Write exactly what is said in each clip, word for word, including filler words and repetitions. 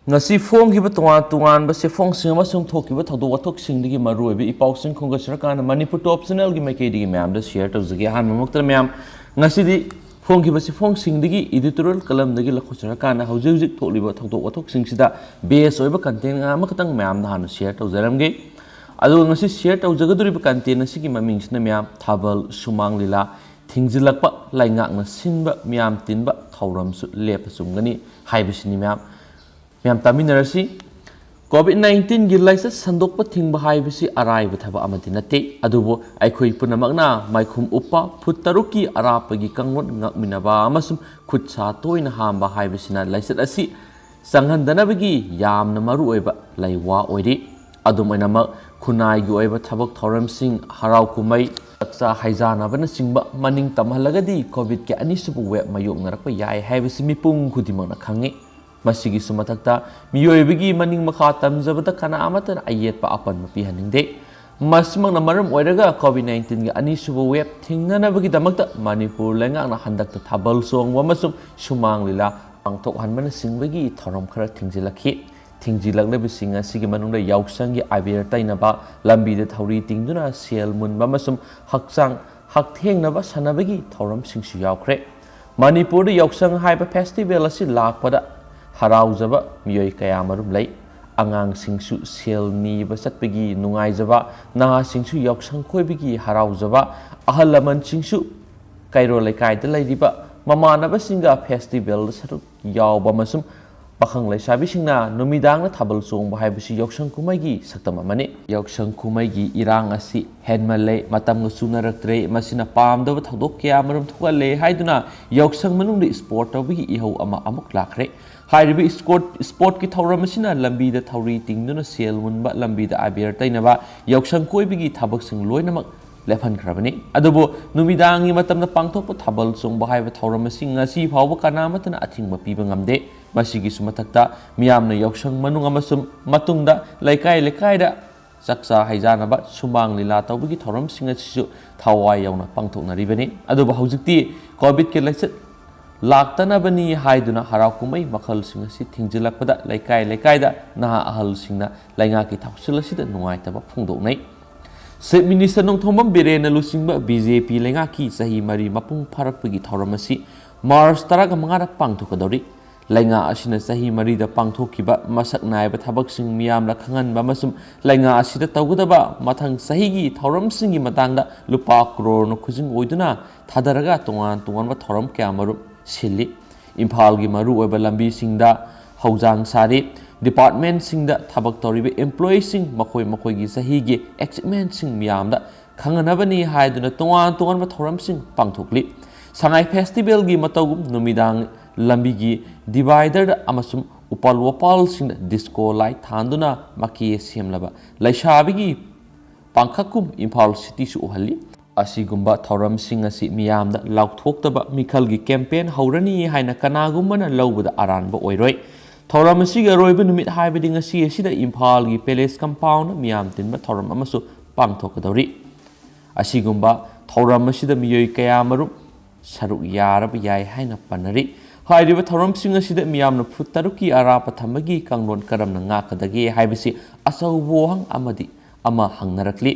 ꯉꯁꯤ ꯐꯣꯡꯈꯤꯕ ꯇꯣꯉꯥꯟ ꯇꯣꯉꯥꯟꯕ ꯆꯦꯐꯣꯡꯁꯤꯡ ꯑꯃꯁꯨꯡ ꯊꯣꯛꯈꯤꯕ ꯊꯧꯗꯣꯛ ꯋꯥꯊꯣꯛꯁꯤꯡꯗꯒꯤ ꯃꯔꯨꯑꯣꯏꯕ ꯏ ꯄꯥꯎꯁꯤꯡ ꯈꯣꯝꯒꯠꯆꯔꯀꯥꯟꯗ ꯃꯅꯤꯄꯨꯔ ꯇꯣꯞ ꯆꯦꯅꯦꯜꯒꯤ ꯃꯥꯏꯀꯩꯗꯒꯤ ꯃꯌꯥꯝꯗ ꯁꯤꯌꯔ ꯇꯧꯖꯒꯦ꯫ ꯑꯍꯥꯟꯕꯃꯛꯇꯗ ꯃꯌꯥꯝ, ꯉꯁꯤꯗꯤ ꯐꯣꯡꯈꯤꯕ ꯆꯦꯐꯣꯡꯁꯤꯡꯗꯒꯤ ꯏꯗꯤꯇꯣꯔꯤꯌꯦꯜ ꯀꯂꯝꯗꯒꯤ ꯂꯧꯈꯠꯆꯔꯀꯥꯟꯗ ꯍꯧꯖꯤꯛ ꯍꯧꯖꯤꯛ ꯊꯣꯛꯂꯤꯕ ꯊꯧꯗꯣꯛ ꯋꯥꯊꯣꯛꯁꯤꯡꯁꯤꯗ ꯕꯦꯁ ꯑꯣꯏꯕ ꯀꯟꯇꯦꯟ ꯑꯃꯈꯛꯇꯪ ꯃꯌꯥꯝꯗ ꯍꯥꯟꯅ ꯁꯤꯌꯔ ꯇꯧꯖꯔꯝꯒꯦ꯫ ꯑꯗꯨꯒ ꯉꯁꯤ ꯁꯤꯌꯔ ꯇꯧꯖꯒꯗꯧꯔꯤꯕ ꯀꯟꯇꯦꯟ ꯑꯁꯤꯒꯤ ꯃꯃꯤꯡꯁꯤꯅ ꯃꯌꯥꯝ ꯊꯥꯕꯜ ꯁꯨꯃꯥꯡ ꯂꯤꯂꯥ ꯊꯤꯡꯖꯤꯜꯂꯛꯄ ꯂꯩꯉꯥꯛꯅ ꯁꯤꯟꯕ ꯃꯤꯌꯥꯝ ꯇꯤꯟꯕ ꯊꯧꯔꯝꯁꯨ ꯂꯦꯞꯄ ꯆꯨꯝꯒꯅꯤ ꯍꯥꯏꯕꯁꯤꯅꯤ ꯃꯌꯥꯝ꯫ ꯃꯌꯥꯝ ꯇꯥꯃꯤꯟꯅꯔꯁꯤ꯫ ꯀꯣꯚꯤꯗ ꯅꯥꯏꯟꯇꯤꯟꯒꯤ ꯂꯥꯏꯆꯠ ꯁꯟꯗꯣꯛꯄ ꯊꯤꯡꯕ ꯍꯥꯏꯕꯁꯤ ꯑꯔꯥꯏꯕ ꯊꯕꯛ ꯑꯃꯗꯤ ꯅꯠꯇꯦ, ꯑꯗꯨꯕꯨ ꯑꯩꯈꯣꯏ ꯄꯨꯝꯅꯃꯛꯅ ꯃꯥꯏꯈꯨꯝ ꯎꯞꯄ ꯐꯨꯠ ꯇꯔꯨꯛꯀꯤ ꯑꯔꯥꯞꯄꯒꯤ ꯀꯥꯡꯂꯣꯟ ꯉꯥꯛꯃꯤꯟꯅꯕ ꯑꯃꯁꯨꯡ ꯈꯨꯠ ꯁꯥ ꯇꯣꯏꯅ ꯍꯥꯝꯕ ꯍꯥꯏꯕꯁꯤꯅ ꯂꯥꯏꯆꯠ ꯑꯁꯤ ꯆꯪꯍꯟꯗꯅꯕꯒꯤ ꯌꯥꯝꯅ ꯃꯔꯨꯑꯣꯏꯕ ꯂꯩꯋꯥ ꯑꯣꯏꯔꯤ꯫ ꯑꯗꯨꯝ ꯑꯣꯏꯅꯃꯛ, ꯈꯨꯟꯅꯥꯏꯒꯤ ꯑꯣꯏꯕ ꯊꯕꯛ ꯊꯧꯔꯝꯁꯤꯡ, ꯍꯔꯥꯎ ꯀꯨꯝꯍꯩ, ꯆꯥꯛꯆꯥ ꯍꯩꯖꯥꯅꯕꯅꯆꯤꯡꯕ ꯃꯅꯤꯡ ꯇꯝꯍꯜꯂꯒꯗꯤ ꯀꯣꯚꯤꯗꯀꯤ ꯑꯅꯤꯁꯨꯕ ꯋꯦꯕ ꯃꯥꯌꯣꯛꯅꯔꯛꯄ ꯌꯥꯏ ꯍꯥꯏꯕꯁꯤ ꯃꯤꯄꯨꯝ ꯈꯨꯗꯤꯡꯃꯛꯅ ꯈꯪꯏ꯫ ꯃꯁꯤꯒꯤꯁꯨ ꯃꯊꯛꯇ, ꯃꯤꯑꯣꯏꯕꯒꯤ ꯃꯅꯤꯡ ꯃꯈꯥ ꯇꯝꯖꯕꯗ ꯀꯅꯥ ꯑꯃꯠꯇꯅ ꯑꯌꯦꯠꯄ ꯑꯄꯟꯕ ꯄꯤꯍꯟꯅꯤꯡꯗꯦ꯫ ꯃꯁꯤꯃꯛꯅ ꯃꯔꯝ ꯑꯣꯏꯔꯒ ꯀꯣꯚꯤꯗ ꯅꯥꯏꯟꯇꯤꯟꯒꯤ ꯑꯅꯤꯁꯨꯕ ꯋꯦꯕ ꯊꯤꯡꯅꯅꯕꯒꯤꯗꯃꯛꯇ ꯃꯅꯤꯄꯨꯔ ꯂꯩꯉꯥꯛꯅ ꯍꯟꯗꯛꯇ ꯊꯥꯕꯜ ꯆꯣꯡꯕ ꯑꯃꯁꯨꯡ ꯁꯨꯃꯥꯡ ꯂꯤꯂꯥ ꯄꯥꯡꯊꯣꯛꯍꯟꯕꯅꯆꯤꯡꯕꯒꯤ ꯊꯧꯔꯝ ꯈꯔ ꯊꯤꯡꯖꯤꯜꯂꯛꯈꯤ꯫ ꯊꯤꯡꯖꯤꯜꯂꯛꯂꯤꯕꯁꯤꯡ ꯑꯁꯤꯒꯤ ꯃꯅꯨꯡꯗ ꯌꯥꯎꯁꯪꯒꯤ ꯑꯕꯦꯔ ꯇꯩꯅꯕ, ꯂꯝꯕꯤꯗ ꯊꯧꯔꯤ ꯇꯤꯡꯗꯨꯅ ꯁꯦꯜ ꯃꯨꯟꯕ ꯑꯃꯁꯨꯡ ꯍꯛꯆꯥꯡ ꯍꯛꯊꯦꯡꯅꯕ ꯁꯥꯟꯅꯕꯒꯤ ꯊꯧꯔꯝꯁꯤꯡꯁꯨ ꯌꯥꯎꯈ꯭ꯔꯦ꯫ ꯃꯅꯤꯄꯨꯔꯗ ꯌꯥꯎꯁꯪ ꯍꯥꯏꯕ ꯐꯦꯁꯇꯤꯚꯦꯜ ꯑꯁꯤ ꯂꯥꯛꯄꯗ ꯍꯔꯥꯎꯖꯕ ꯃꯤꯑꯣꯏ ꯀꯌꯥ ꯃꯔꯨꯝ ꯂꯩ꯫ ꯑꯉꯥꯡꯁꯤꯡꯁꯨ ꯁꯦꯜ ꯅꯤꯕ ꯆꯠꯄꯒꯤ ꯅꯨꯡꯉꯥꯏꯖꯕ, ꯅꯍꯥꯁꯤꯡꯁꯨ ꯌꯥꯎꯁꯪ ꯀꯣꯏꯕꯒꯤ ꯍꯔꯥꯎꯖꯕ, ꯑꯍꯜ ꯂꯃꯟꯁꯤꯡꯁꯨ ꯀꯩꯔꯣꯜ ꯂꯩꯀꯥꯏꯗ ꯂꯩꯔꯤꯕ ꯃꯃꯥꯟꯅꯕꯁꯤꯡꯒ ꯐꯦꯁꯇꯤꯚꯦꯜꯗ ꯁꯔꯨꯛ ꯌꯥꯎꯕ ꯑꯃꯁꯨꯡ ꯄꯥꯈꯪ ꯂꯩꯁꯥꯕꯤꯁꯤꯡꯅ ꯅꯨꯃꯤꯗꯥꯡꯗ ꯊꯥꯕꯜ ꯆꯣꯡꯕ ꯍꯥꯏꯕꯁꯤ ꯌꯥꯎꯁꯪ ꯀꯨꯝꯍꯩꯒꯤ ꯁꯛꯇꯝ ꯑꯃꯅꯤ꯫ ꯌꯥꯎꯁꯪ ꯀꯨꯝꯍꯩꯒꯤ ꯏꯔꯥꯡ ꯑꯁꯤ ꯍꯦꯟꯃꯜꯂꯦ, ꯃꯇꯝꯒ ꯆꯨꯅꯔꯛꯇ꯭ꯔꯦ, ꯃꯁꯤꯅ ꯄꯥꯝꯗꯕ ꯊꯧꯗꯣꯛ ꯀꯌꯥ ꯑꯃꯔꯣꯝ ꯊꯣꯛꯍꯜꯂꯦ ꯍꯥꯏꯗꯨꯅ ꯌꯥꯎꯁꯪ ꯃꯅꯨꯡꯗ ꯏꯁꯄꯣꯔꯠ ꯇꯧꯕꯒꯤ ꯏꯍꯧ ꯑꯃ ꯑꯃꯨꯛ ꯂꯥꯛꯈ꯭ꯔꯦ꯫ ꯍꯥꯏꯔꯤꯕ ꯏꯁꯀꯣꯔꯠ-, ꯏꯁꯄꯣꯔꯠꯀꯤ ꯊꯧꯔꯝ ꯑꯁꯤꯅ ꯂꯝꯕꯤꯗ ꯊꯧꯔꯤ ꯇꯤꯡꯗꯨꯅ ꯁꯦꯜ ꯃꯨꯟꯕ, ꯂꯝꯕꯤꯗ ꯑꯕꯦꯔ ꯇꯩꯅꯕ, ꯌꯥꯎꯁꯪ ꯀꯣꯏꯕꯒꯤ ꯊꯕꯛꯁꯤꯡ ꯂꯣꯏꯅꯃꯛ ꯂꯦꯞꯍꯟꯈ꯭ꯔꯕꯅꯤ꯫ ꯑꯗꯨꯕꯨ ꯅꯨꯃꯤꯗꯥꯡꯒꯤ ꯃꯇꯝꯗ ꯄꯥꯡꯊꯣꯛꯄ ꯊꯥꯕꯜ ꯆꯣꯡꯕ ꯍꯥꯏꯕ ꯊꯧꯔꯝ ꯑꯁꯤ ꯉꯁꯤ ꯐꯥꯎꯕ ꯀꯅꯥ ꯑꯃꯠꯇꯅ ꯑꯊꯤꯡꯕ ꯄꯤꯕ ꯉꯝꯗꯦ꯫ ꯃꯁꯤꯒꯤꯁꯨ ꯃꯊꯛꯇ, ꯃꯤꯌꯥꯝꯅ ꯌꯥꯎꯁꯪ ꯃꯅꯨꯡ ꯑꯃꯁꯨꯡ ꯃꯇꯨꯡꯗ ꯂꯩꯀꯥꯏ ꯂꯩꯀꯥꯏꯗ ꯆꯥꯛꯆꯥ ꯍꯩꯖꯥꯅꯕ, ꯁꯨꯃꯥꯡ ꯂꯤꯂꯥ ꯇꯧꯕꯒꯤ ꯊꯧꯔꯝꯁꯤꯡ ꯑꯁꯤꯁꯨ ꯊꯋꯥꯏ ꯌꯥꯎꯅ ꯄꯥꯡꯊꯣꯛꯅꯔꯤꯕꯅꯤ꯫ ꯑꯗꯨꯕꯨ ꯍꯧꯖꯤꯛꯇꯤ ꯀꯣꯚꯤꯗꯀꯤ ꯂꯥꯏꯆꯠ ꯂꯥꯛꯇꯅꯕꯅꯤ ꯍꯥꯏꯗꯨꯅ ꯍꯔꯥꯎ ꯀꯨꯝꯍꯩ ꯃꯈꯜꯁꯤꯡ ꯑꯁꯤ ꯊꯤꯡꯖꯤꯜꯂꯛꯄꯗ ꯂꯩꯀꯥꯏ ꯂꯩꯀꯥꯏꯗ ꯅꯍꯥ ꯑꯍꯜꯁꯤꯡꯅ ꯂꯩꯉꯥꯛꯀꯤ ꯊꯧꯁꯤꯜ ꯑꯁꯤꯗ ꯅꯨꯡꯉꯥꯏꯇꯕ ꯐꯣꯡꯗꯣꯛꯅꯩ꯫ Chief Minister ꯅꯣꯡꯊꯣꯝꯕꯝ ꯕꯤꯔꯦꯟꯅ ꯂꯨꯆꯤꯡꯕ B J P ꯂꯩꯉꯥꯛꯀꯤ ꯆꯍꯤ ꯃꯔꯤ ꯃꯄꯨꯡ ꯐꯥꯔꯛꯄꯒꯤ ꯊꯧꯔꯝ ꯑꯁꯤ March ꯇꯔꯥꯃꯉꯥꯗ ꯄꯥꯡꯊꯣꯛꯀꯗꯧꯔꯤ꯫ ꯂꯩꯉꯥꯛ ꯑꯁꯤꯅ ꯆꯍꯤ ꯃꯔꯤꯗ ꯄꯥꯡꯊꯣꯛꯈꯤꯕ ꯃꯁꯛ ꯅꯥꯏꯕ ꯊꯕꯛꯁꯤꯡ ꯃꯤꯌꯥꯝꯅ ꯈꯪꯍꯟꯕ ꯑꯃꯁꯨꯡ ꯂꯩꯉꯥꯛ ꯑꯁꯤꯗ ꯇꯧꯒꯗꯕ ꯃꯊꯪ ꯆꯍꯤꯒꯤ ꯊꯧꯔꯝꯁꯤꯡꯒꯤ ꯃꯇꯥꯡꯗ ꯂꯨꯄꯥ ꯀ꯭ꯔꯣꯔꯅ ꯈꯨꯖꯤꯡ ꯑꯣꯏꯗꯨꯅ ꯊꯥꯗꯔꯒ ꯇꯣꯉꯥꯟ ꯇꯣꯉꯥꯟꯕ ꯊꯧꯔꯝ ꯀꯌꯥ ꯃꯔꯨꯝ ꯁꯤꯜꯂꯤ꯫ ꯏꯝꯐꯥꯜꯒꯤ ꯃꯔꯨꯑꯣꯏꯕ ꯂꯝꯕꯤꯁꯤꯡꯗ ꯍꯧꯖꯥꯡ ꯁꯥꯔꯤ꯫ Departmentꯁꯤꯡꯗ ꯊꯕꯛ ꯇꯧꯔꯤꯕ employeeꯁꯤꯡ ꯃꯈꯣꯏ ꯃꯈꯣꯏꯒꯤ ꯆꯍꯤꯒꯤ achievementꯁꯤꯡ ꯃꯤꯌꯥꯝꯗ ꯈꯪꯍꯟꯅꯕꯅꯤ ꯍꯥꯏꯗꯨꯅ ꯇꯣꯉꯥꯟ ꯇꯣꯉꯥꯟꯕ ꯊꯧꯔꯝꯁꯤꯡ ꯄꯥꯡꯊꯣꯛꯂꯤ꯫ ꯁꯉꯥꯏ Festivalꯒꯤ ꯃꯇꯧꯒꯨꯝ ꯅꯨꯃꯤꯗꯥꯡ ꯂꯝꯕꯤꯒꯤ dividerꯗ ꯑꯃꯁꯨꯡ ꯎꯄꯥꯜ ꯋꯥꯄꯥꯜꯁꯤꯡꯗ disco light ꯊꯥꯟꯗꯨꯅ ꯃꯀꯦ ꯁꯦꯝꯂꯕ ꯂꯩꯁꯥꯕꯤꯒꯤ ꯄꯥꯡꯈꯛꯀꯨꯝ ꯏꯝꯐꯥꯜ cityꯁꯨ ꯎꯍꯜꯂꯤ꯫ ꯑꯁꯤꯒꯨꯝꯕ ꯊꯧꯔꯝꯁꯤꯡ ꯑꯁꯤ ꯃꯤꯌꯥꯝꯗ ꯂꯥꯎꯊꯣꯛꯇꯕ ꯃꯤꯈꯜꯒꯤ campaign ꯍꯧꯔꯅꯤ ꯍꯥꯏꯅ ꯀꯅꯥꯒꯨꯝꯕꯅ ꯂꯧꯕꯗ ꯑꯔꯥꯟꯕ ꯑꯣꯏꯔꯣꯏ꯫ ꯊꯧꯔꯝ ꯑꯁꯤꯒꯤ ꯑꯔꯣꯏꯕ ꯅꯨꯃꯤꯠ ꯍꯥꯏꯕꯗꯤ ꯉꯁꯤ ꯑꯁꯤꯗ ꯏꯝꯐꯥꯜꯒꯤ Palace compoundꯗ ꯃꯤꯌꯥꯝ ꯇꯤꯟꯕ ꯊꯧꯔꯝ ꯑꯃꯁꯨ ꯄꯥꯡꯊꯣꯛꯀꯗꯧꯔꯤ꯫ ꯑꯁꯤꯒꯨꯝꯕ ꯊꯧꯔꯝ ꯑꯁꯤꯗ ꯃꯤꯑꯣꯏ ꯀꯌꯥ ꯃꯔꯨꯝ ꯁꯔꯨꯛ ꯌꯥꯔꯕ ꯌꯥꯏ ꯍꯥꯏꯅ ꯄꯟꯅꯔꯤ꯫ ꯍꯥꯏꯔꯤꯕ ꯊꯧꯔꯝꯁꯤꯡ ꯑꯁꯤꯗ ꯃꯤꯌꯥꯝꯅ ꯐꯨꯠ ꯇꯔꯨꯛꯀꯤ ꯑꯔꯥꯞꯄ ꯊꯝꯕꯒꯤ ꯀꯥꯡꯂꯣꯟ ꯀꯔꯝꯅ ꯉꯥꯛꯀꯗꯒꯦ ꯍꯥꯏꯕꯁꯤ ꯑꯆꯧꯕ ꯋꯥꯍꯪ ꯑꯃꯗꯤ ꯑꯃ ꯍꯪꯅꯔꯛꯂꯤ꯫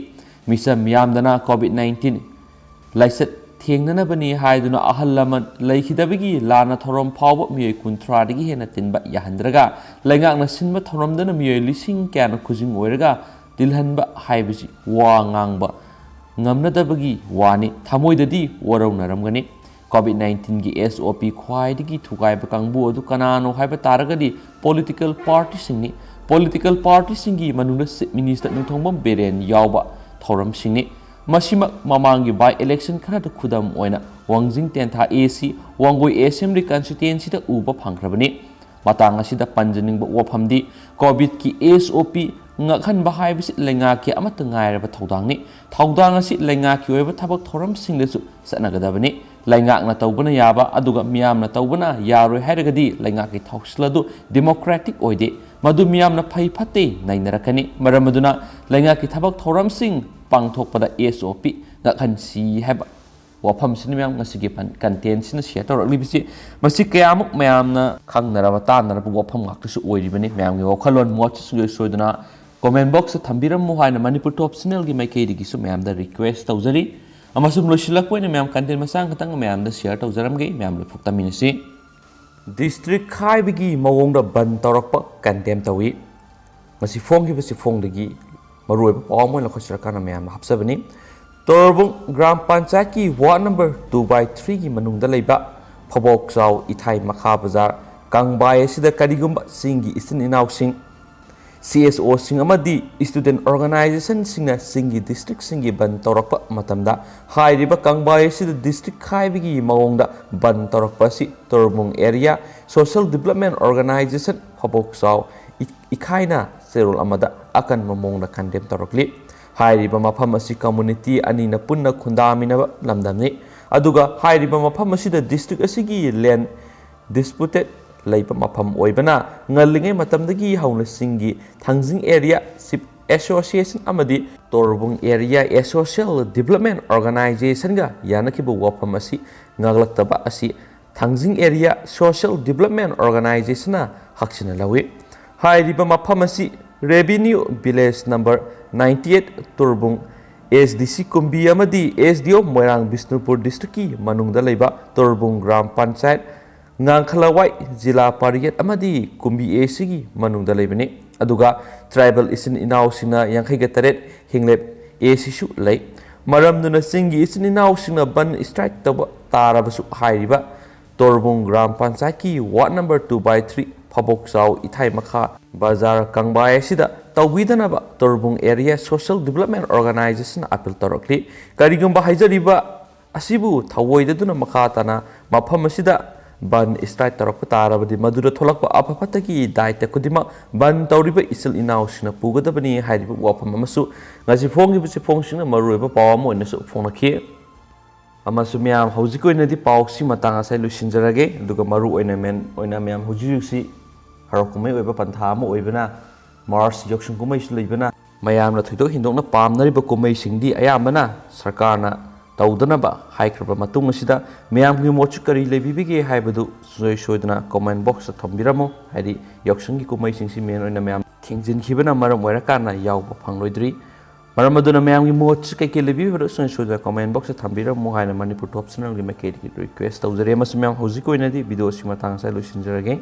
ꯃꯤꯆꯝ ꯃꯤꯌꯥꯝꯗꯅ COVID nineteen ꯂꯥꯏꯆꯠ ꯊꯦꯡꯅꯅꯕꯅꯤ ꯍꯥꯏꯗꯨꯅ ꯑꯍꯜ ꯂꯃꯟ ꯂꯩꯈꯤꯗꯕꯒꯤ ꯂꯥꯟꯅ ꯊꯧꯔꯝ ꯐꯥꯎꯕ ꯃꯤꯑꯣꯏ ꯀꯨꯟꯊ꯭ꯔꯥꯗꯒꯤ ꯍꯦꯟꯅ ꯇꯤꯟꯕ ꯌꯥꯍꯟꯗ꯭ꯔꯒ ꯂꯩꯉꯥꯛꯅ ꯁꯤꯟꯕ ꯊꯧꯔꯝꯗꯅ ꯃꯤꯑꯣꯏ ꯂꯤꯁꯤꯡ ꯀꯌꯥꯅ ꯈꯨꯖꯤꯡ ꯑꯣꯏꯔꯒ ꯇꯤꯜꯍꯟꯕ ꯍꯥꯏꯕꯁꯤ ꯋꯥ ꯉꯥꯡꯕ ꯉꯝꯅꯗꯕꯒꯤ ꯋꯥꯅꯤ꯫ ꯊꯃꯣꯏꯗꯗꯤ ꯋꯥꯔꯧꯅꯔꯝꯒꯅꯤ꯫ COVID nineteenꯒꯤ SOP ꯈ꯭ꯋꯥꯏꯗꯒꯤ ꯊꯨꯒꯥꯏꯕ ꯀꯥꯡꯕꯨ ꯑꯗꯨ ꯀꯅꯥꯅꯣ ꯍꯥꯏꯕ ꯇꯥꯔꯒꯗꯤ political partyꯁꯤꯡꯅꯤ꯫ Political partyꯁꯤꯡꯒꯤ ꯃꯅꯨꯡꯗ Chief Minister ꯅꯤꯡꯊꯧꯕꯝ ꯕꯤꯔꯦꯟ ꯌꯥꯎꯕ ꯊꯧꯔꯝꯁꯤꯡꯅꯤ꯫ ꯃꯁꯤꯃꯛ ꯃꯃꯥꯡꯒꯤ by election ꯈꯔꯗ ꯈꯨꯗꯝ ꯑꯣꯏꯅ ꯋꯥꯡꯖꯤꯡ ꯇꯦꯟꯊꯥ AC, ꯋꯥꯡꯒꯣꯏ Assembly constituencyꯗ ꯎꯕ ꯐꯪꯈ꯭ꯔꯕꯅꯤ꯫ ꯃꯇꯥꯡ ꯑꯁꯤꯗ ꯄꯟꯖꯅꯤꯡꯕ ꯋꯥꯐꯝꯗꯤ COVIDꯀꯤ SOP ꯉꯥꯛꯍꯟꯕ ꯍꯥꯏꯕꯁꯤ ꯂꯩꯉꯥꯛꯀꯤ ꯑꯃꯠꯇ ꯉꯥꯏꯔꯕ ꯊꯧꯗꯥꯡꯅꯤ꯫ ꯊꯧꯗꯥꯡ ꯑꯁꯤ ꯂꯩꯉꯥꯛꯀꯤ ꯑꯣꯏꯕ ꯊꯕꯛ ꯊꯧꯔꯝꯁꯤꯡꯗꯁꯨ ꯆꯠꯅꯒꯗꯕꯅꯤ꯫ ꯂꯩꯉꯥꯛꯅ ꯇꯧꯕꯅ ꯌꯥꯕ ꯑꯗꯨꯒ ꯃꯤꯌꯥꯝꯅ ꯇꯧꯕꯅ ꯌꯥꯔꯣꯏ ꯍꯥꯏꯔꯒꯗꯤ ꯂꯩꯉꯥꯛꯀꯤ ꯊꯧꯁꯤꯜ ꯑꯗꯨ democratic ꯑꯣꯏꯗꯦ꯫ ꯃꯗꯨ ꯃꯤꯌꯥꯝꯅ ꯐꯩ ꯐꯠꯇꯦ ꯅꯩꯅꯔꯛꯀꯅꯤ꯫ ꯃꯔꯝ ꯑꯗꯨꯅ ꯂꯩꯉꯥꯛꯀꯤ ꯊꯕꯛ ꯊꯧꯔꯝꯁꯤꯡ ꯄꯥꯡꯊꯣꯛꯄꯗ SOP ꯉꯥꯛꯍꯟꯁꯤ ꯍꯥꯏꯕ ꯋꯥꯐꯝꯁꯤꯅ ꯃꯌꯥꯝ ꯉꯁꯤꯒꯤ content ꯁꯤꯅ share ꯇꯧꯔꯛꯂꯤꯕꯁꯤ꯫ ꯃꯁꯤ ꯀꯌꯥꯃꯨꯛ ꯃꯌꯥꯝꯅ ꯈꯪꯅꯔꯕ ꯇꯥꯟꯅꯔꯕ ꯋꯥꯐꯝ ꯉꯥꯛꯇꯁꯨ ꯑꯣꯏꯔꯤꯕꯅꯤ꯫ ꯃꯌꯥꯝꯒꯤ ꯋꯥꯈꯜꯂꯣꯟ ꯃꯣꯠꯁꯤꯁꯨ ꯁꯣꯏꯗꯅ comment box ꯇ ꯊꯝꯕꯤꯔꯝꯃꯨ ꯍꯥꯏꯅ ꯃꯅꯤꯄꯨꯔ ꯇꯣꯞ ꯆꯦꯅꯦꯜꯒꯤ ꯃꯥꯏꯀꯩꯗꯒꯤꯁꯨ ꯃꯌꯥꯝꯗ request ꯇꯧꯖꯔꯤ꯫ ꯑꯃꯁꯨꯡ ꯂꯣꯏꯁꯤꯜꯂꯛꯄ ꯑꯣꯏꯅ ꯃꯌꯥꯝ content ꯃꯆꯥ ꯈꯛꯇꯪ ꯃꯌꯥꯝꯗ share ꯇꯧꯖꯔꯝꯒꯦ꯫ ꯃꯌꯥꯝ ꯂꯣꯏꯐꯥꯎ ꯇꯥꯃꯤꯟꯅꯁꯤ꯫ District ꯈꯥꯏꯕꯒꯤ ꯃꯑꯣꯡꯗ ꯕꯟ ꯇꯧꯔꯛꯄ condemn ꯇꯧꯏ꯫ ꯉꯁꯤ ꯐꯣꯡꯈꯤꯕ ꯆꯦꯐꯣꯡꯗꯒꯤ ꯃꯔꯨꯑꯣꯏꯕ ꯄꯥꯎ ꯑꯃ ꯑꯣꯏꯅ ꯑꯩꯈꯣꯏ ꯁꯔꯀꯥꯔꯅ ꯃꯌꯥꯝꯗ ꯍꯥꯞꯆꯕꯅꯤ꯫ ꯇꯣꯔꯕꯨꯡ ꯒ꯭ꯔꯥꯝ ꯄꯟꯆꯥꯌꯠꯀꯤ ward number two by three ꯒꯤ ꯃꯅꯨꯡꯗ ꯂꯩꯕ ꯐꯕꯣꯛꯆꯥꯎ ꯏꯊꯥꯏ ꯃꯈꯥ ꯕꯖꯥꯔ ꯀꯪꯕꯥꯏ ꯑꯁꯤꯗ ꯀꯔꯤꯒꯨꯝꯕ ꯆꯤꯡꯒꯤ ꯏꯆꯤꯟ ꯏꯅꯥꯎꯁꯤꯡ, C S O ꯁꯤꯡ ꯑꯃꯗꯤ student organization ꯁꯤꯡꯅ ꯆꯤꯡꯒꯤ district ꯁꯤꯡꯒꯤ ꯕꯟ ꯇꯧꯔꯛꯄ ꯃꯇꯝꯗ, ꯍꯥꯏꯔꯤꯕ ꯀꯪꯕꯥꯏ ꯑꯁꯤꯗ district ꯈꯥꯏꯕꯒꯤ ꯃꯑꯣꯡꯗ ꯕꯟ ꯇꯧꯔꯛꯄ ꯑꯁꯤ ꯇꯣꯔꯕꯨꯡ area social development organization ꯐꯕꯣꯛꯆꯥꯎ E-, ꯏꯈꯥꯏꯅ ꯆꯦꯔꯣꯜ ꯑꯃꯗ ꯑꯀꯟꯕ ꯃꯑꯣꯡꯗ condemn ꯇꯧꯔꯛꯂꯤ꯫ ꯍꯥꯏꯔꯤꯕ ꯃꯐꯝ ꯑꯁꯤ community ꯑꯅꯤꯅ ꯄꯨꯟꯅ ꯈꯨꯟꯗꯥꯃꯤꯟꯅꯕ ꯂꯝꯗꯝꯅꯤ꯫ ꯑꯗꯨꯒ ꯍꯥꯏꯔꯤꯕ ꯃꯐꯝ ꯑꯁꯤꯗ district ꯑꯁꯤꯒꯤ land disputed ꯂꯩꯕ ꯃꯐꯝ ꯑꯣꯏꯕꯅ, ꯉꯜꯂꯤꯉꯩ ꯃꯇꯝꯗꯒꯤ ꯍꯧꯅ ꯆꯤꯡꯒꯤ ꯊꯥꯡꯖꯤꯡ area chief association ꯑꯃꯗꯤ ꯇꯣꯔꯕꯨꯡ area social development organization ꯒ ꯌꯥꯅꯈꯤꯕ ꯋꯥꯐꯝ ꯑꯁꯤ ꯉꯥꯛꯂꯛꯇꯕ ꯑꯁꯤ ꯊꯥꯡꯖꯤꯡ area social development organization ꯅ ꯍꯛꯆꯤꯟꯅ ꯂꯧꯏ꯫ ꯍꯥꯏꯔꯤꯕ ꯃꯐꯝ ꯑꯁꯤ revenue village number ninety eight ꯇꯣꯔꯕꯨꯡ S D C ꯀꯨꯝꯕꯤ ꯑꯃꯗꯤ S D O ꯃꯣꯏꯔꯥꯡ ꯕꯤꯁꯅꯨꯄꯨꯔ district ꯀꯤ ꯃꯅꯨꯡꯗ ꯂꯩꯕ ꯇꯣꯔꯕꯨꯡ ꯒ꯭ꯔꯥꯝ ꯄꯟꯆꯥꯌꯠ, ꯉꯥꯡꯈꯂꯋꯥꯏ ꯖꯤꯂꯥ ꯄꯥꯔꯤꯌꯦꯠ ꯑꯃꯗꯤ ꯀꯨꯝꯕꯤ A C ꯒꯤ ꯃꯅꯨꯡꯗ ꯂꯩꯕꯅꯤ꯫ ꯑꯗꯨꯒ tribal ꯏꯆꯤꯟ ꯏꯅꯥꯎꯁꯤꯡꯅ ꯌꯥꯡꯈꯩꯒ ꯇꯔꯦꯠ, ꯍꯤꯡꯂꯦꯞ A C ꯁꯨ ꯂꯩ꯫ ꯃꯔꯝꯗꯨꯅ ꯆꯤꯡꯒꯤ ꯏꯆꯤꯟ ꯏꯅꯥꯎꯁꯤꯡꯅ ꯕꯟ strike ꯇꯧꯕ ꯇꯥꯔꯕꯁꯨ, ꯍꯥꯏꯔꯤꯕ ꯇꯣꯔꯕꯨꯡ ꯒ꯭ꯔꯥꯝ ꯄꯟꯆꯥꯌꯠꯀꯤ ward number two by three ꯐꯕꯣꯛꯆꯥꯎ ꯏꯊꯥꯏ ꯃꯈꯥ ꯕꯖꯥꯔ ꯀꯪꯕꯥꯏ ꯑꯁꯤꯗ ꯇꯧꯕꯤꯗꯅꯕ ꯇꯣꯔꯕꯨꯡ area social development organization ꯅ appeal ꯇꯧꯔꯛꯂꯤ꯫ ꯀꯔꯤꯒꯨꯝꯕ ꯍꯥꯏꯖꯔꯤꯕ ꯑꯁꯤꯕꯨ ꯊꯧꯑꯣꯏꯗꯗꯨꯅ ꯃꯈꯥ ꯇꯥꯅ ꯃꯐꯝ ꯑꯁꯤꯗ ꯕꯟ strike ꯇꯧꯔꯛꯄ ꯇꯥꯔꯕꯗꯤ, ꯃꯗꯨꯗ ꯊꯣꯛꯂꯛꯄ ꯑꯐ ꯐꯠꯇꯒꯤ ꯗꯥꯏꯇ ꯈꯨꯗꯤꯡꯃꯛ ꯕꯟ ꯇꯧꯔꯤꯕ ꯏꯆꯤꯜ ꯏꯅꯥꯎꯁꯤꯡꯅ ꯄꯨꯒꯗꯕꯅꯤ ꯍꯥꯏꯔꯤꯕ ꯋꯥꯐꯝ ꯑꯃꯁꯨ ꯉꯁꯤ ꯐꯣꯡꯈꯤꯕ ꯆꯦꯐꯣꯡꯁꯤꯡꯅ ꯃꯔꯨꯑꯣꯏꯕ ꯄꯥꯎ ꯑꯃ ꯑꯣꯏꯅꯁꯨ ꯐꯣꯡꯂꯛꯈꯤ꯫ ꯑꯃꯁꯨ ꯃꯌꯥꯝ, ꯍꯧꯖꯤꯛꯀꯤ ꯑꯣꯏꯅꯗꯤ ꯄꯥꯎꯁꯤ ꯃꯇꯥꯡ ꯑꯁꯤꯗ ꯂꯣꯏꯁꯤꯟꯖꯔꯒꯦ꯫ ꯑꯗꯨꯒ ꯃꯔꯨ ꯑꯣꯏꯅ ꯃꯦꯟ ꯑꯣꯏꯅ ꯃꯌꯥꯝ ꯍꯧꯖꯤꯛ ꯍꯧꯖꯤꯛꯁꯤ ꯍꯔꯥꯎ ꯀꯨꯝꯍꯩ ꯑꯣꯏꯕ ꯄꯟꯊꯥ ꯑꯃ ꯑꯣꯏꯕꯅ, ꯃꯥꯔꯁ ꯌꯥꯎꯁꯪ ꯀꯨꯝꯍꯩꯁꯨ ꯂꯩꯕꯅ, ꯃꯌꯥꯝꯅ ꯊꯣꯏꯗꯣꯛ ꯍꯦꯟꯗꯣꯛꯅ ꯄꯥꯝꯅꯔꯤꯕ ꯀꯨꯝꯍꯩꯁꯤꯡꯗꯤ ꯑꯌꯥꯝꯕꯅ ꯁꯔꯀꯥꯔꯅ ꯇꯧꯗꯅꯕ ꯍꯥꯏꯈ꯭ꯔꯕ ꯃꯇꯨꯡ ꯑꯁꯤꯗ, ꯃꯌꯥꯝꯒꯤ ꯃꯣꯠꯁꯨ ꯀꯔꯤ ꯂꯩꯕꯤꯕꯒꯦ ꯍꯥꯏꯕꯗꯨ ꯁꯨꯡꯁꯣꯏ ꯁꯣꯏꯗꯅ comment box ꯇ ꯊꯝꯕꯤꯔꯝꯃꯨ꯫ ꯍꯥꯏꯗꯤ, ꯌꯥꯎꯁꯪꯒꯤ ꯀꯨꯝꯍꯩꯁꯤꯡꯁꯤ main ꯑꯣꯏꯅ ꯃꯌꯥꯝ ꯊꯦꯡꯖꯤꯟꯈꯤꯕꯅ ꯃꯔꯝ ꯑꯣꯏꯔꯀꯥꯟꯗ ꯌꯥꯎꯕ ꯐꯪꯂꯣꯏꯗ꯭ꯔꯤ꯫ ꯃꯔꯝ ꯑꯗꯨꯅ ꯃꯌꯥꯝꯒꯤ ꯃꯣꯠꯁꯤ ꯀꯩꯀꯩ ꯂꯩꯕꯤꯕꯗꯣ ꯁꯨꯡꯁꯣꯏ ꯁꯣꯏꯗꯅ comment box ꯇ ꯊꯝꯕꯤꯔꯝꯃꯨ ꯍꯥꯏꯅ ꯃꯅꯤꯄꯨꯔ ꯇꯣꯞ ꯆꯦꯅꯦꯜꯒꯤ ꯃꯥꯏꯀꯩꯗꯒꯤ request ꯇꯧꯖꯔꯤ꯫ ꯑꯃꯁꯨꯡ ꯃꯌꯥꯝ, ꯍꯧꯖꯤꯛꯀꯤ ꯑꯣꯏꯅꯗꯤ video ꯑꯁꯤ ꯃꯇꯥꯡ ꯑꯁꯤꯗ ꯂꯣꯏꯁꯤꯟꯖꯔꯒꯦ꯫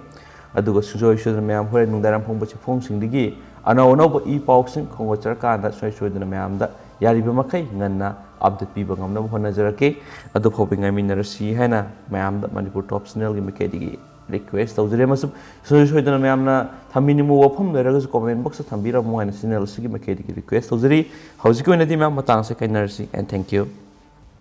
ꯑꯗꯨꯒ ꯁꯨꯡꯁꯣꯏ ꯁꯣꯏꯗꯅ ꯃꯌꯥꯝ ꯍꯣꯔꯦꯟ ꯅꯨꯡꯗꯥꯡꯋꯥꯏꯔꯝ ꯐꯣꯡꯕ ꯆꯦꯐꯣꯡꯁꯤꯡꯗꯒꯤ ꯑꯅꯧ ꯑꯅꯧꯕ ꯏ ꯄꯥꯎꯁꯤꯡ ꯈꯣꯡꯒꯠꯆꯔꯀꯥꯟꯗ ꯁꯨꯡꯁꯣꯏ ꯁꯣꯏꯗꯅ ꯃꯌꯥꯝꯗ ꯌꯥꯔꯤꯕ ꯃꯈꯩ ꯉꯟꯅ update ꯄꯤꯕ ꯉꯝꯅꯕ ꯍꯣꯠꯅꯖꯔꯛꯀꯦ꯫ ꯑꯗꯨ ꯐꯥꯎꯕ ꯉꯥꯏꯃꯤꯟꯅꯔꯁꯤ ꯍꯥꯏꯅ ꯃꯌꯥꯝꯗ ꯃꯅꯤꯄꯨꯔ ꯇꯣꯞ ꯆꯦꯅꯦꯜꯒꯤ ꯃꯥꯏꯀꯩꯗꯒꯤ request ꯇꯧꯖꯔꯤ꯫ ꯑꯃꯁꯨꯡ ꯁꯨꯡꯁꯣꯏ ꯁꯣꯏꯗꯅ ꯃꯌꯥꯝꯅ ꯊꯝꯕꯤꯅꯤꯡꯕ ꯋꯥꯐꯝ ꯂꯩꯔꯒꯁꯨ comment box ꯇ ꯊꯝꯕꯤꯔꯝꯃꯨ ꯍꯥꯏꯅ channel ꯑꯁꯤꯒꯤ ꯃꯥꯏꯀꯩꯗꯒꯤ request ꯇꯧꯖꯔꯤ꯫ ꯍꯧꯖꯤꯛꯀꯤ ꯑꯣꯏꯅꯗꯤ ꯃꯌꯥꯝ ꯃꯇꯥꯡ ꯑꯁꯤꯗ ꯀꯥꯏꯅꯔꯁꯤ, and thank you꯫